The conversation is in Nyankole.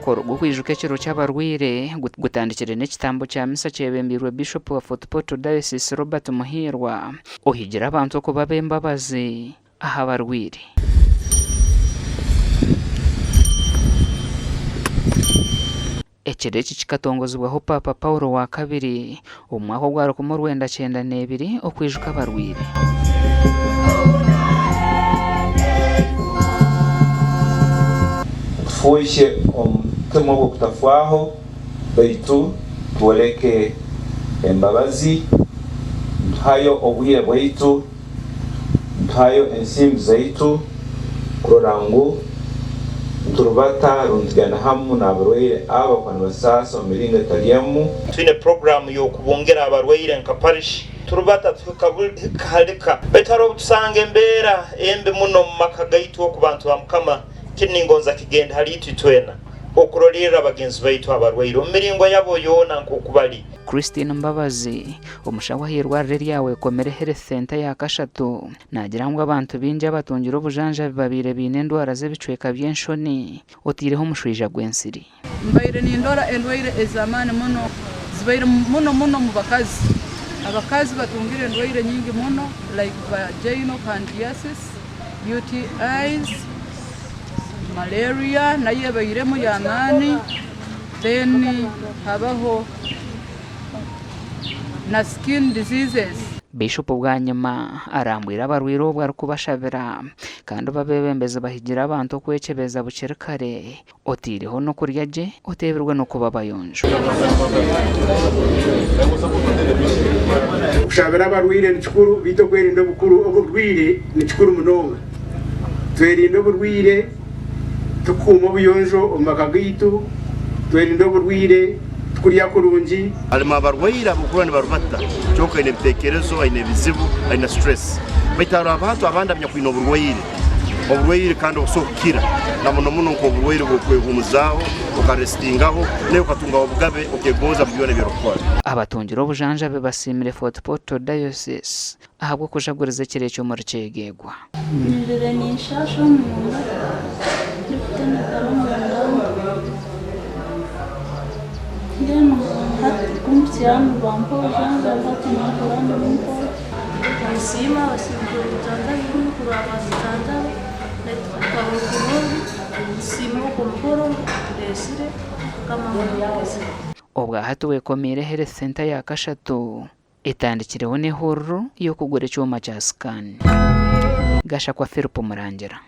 Omukoro gw'okwijuka ekiro ky'abarwaire gutandikire n'ekitambo kya misa kyebembeirwe Bishopu wa Fort Portal Diocese Robert Muhiirwa ohigire abantu okuba ab'embabazi aha barwaire. Ekiro eki kikatongozibwaho Paapa Paulo wa kabiri omu mwaka ogwa 1992 okwijuka abarwaire. Tufuuhye omutima ogw'okutafwaho, baitu twoleke embabazi, nituhayo obwire bwaitu. Nituhayo ensimbi zaitu kurora ngu niturubata rundi nitugenda hamu n'abarwaire abo abakuba nibasaasa omu miringo etali emu. Twine puroguraamu y'okubungira abarwaire nka parish. Turubata tuhika hali ka. Baitu haroho obutusanga embeera embi muno omu maka gaitu oku bantu ba Mukama, kinu ningonza kigende hali itwe itwena okurolerra bagenzi baitu abarwaire omu miringo yabo yoona nk'oku bali. Christine Mbabazi, omushaho ah'eirwariro erya Wekomere Health Centre eya kashatu, naagira ngu abantu baingi abatungire obujanjabi babaire baine endwara z'ebicweka by'enshoni otaireho omushwija gw'ensiri. Mbaire nindora endwaire ez'amaani muno zibaire muno muno omu bakazi. Abakazi batungire endwaire nyingi muno like vaginal candidiasis, UTIs, malaria nayo ebairemu y'amaani. Then habaho na skin diseases. Bishopu bwanyima arambwire abarwaire obwo arikubashabira kandi babebembezi bahigire abantu okwekyebeza bukiri kare oteireho n'okurya gye oteebirwe n'okuba abayonjo. Okushabira abarwaire ni kikuru beitu okwerinda oburwaire ni kikuru munonga. Twerinde oburwaire. Tukuuma obuyonjo omu maka gaitu, twerinda oburwaire, tukurya kurungi. Harimu abarwaire abarikuba nibarubata kyonka aine ebitekerezo, aine ebizibu, aine stress. Baitu hariho abantu abandi abanyakwine oburwaire, oburwaire kandi obusobora kukira na muno muno nk'oburwaire obw'okwehumuzaaho, okarestingaho, naiwe okatungaho obugabe okegonza omu byona ebi orukukora. Abatungire obujanjabi basiimire Fort Portal Diocese ahabw'okujaguriza ekiro ekyo omuri Kyegegwa. Mpurire ninshaasha omunda, ndikutenetara omunda mbwenu hati ku mpikire aha nibampa obujanjabi hati nahurira ndi mpore. Ninsiima abasingire obujanjabi bunu kurora batujanjaba naitwe kurungi nitusiima ogwo mukoro ogu turesire Mukama amuhe. Obwahati wekomiire Health Centre ya kashatu. Etandikireho n'ehururu y'okugura ekyoma kya scan. Gashakwa Philip Murangira.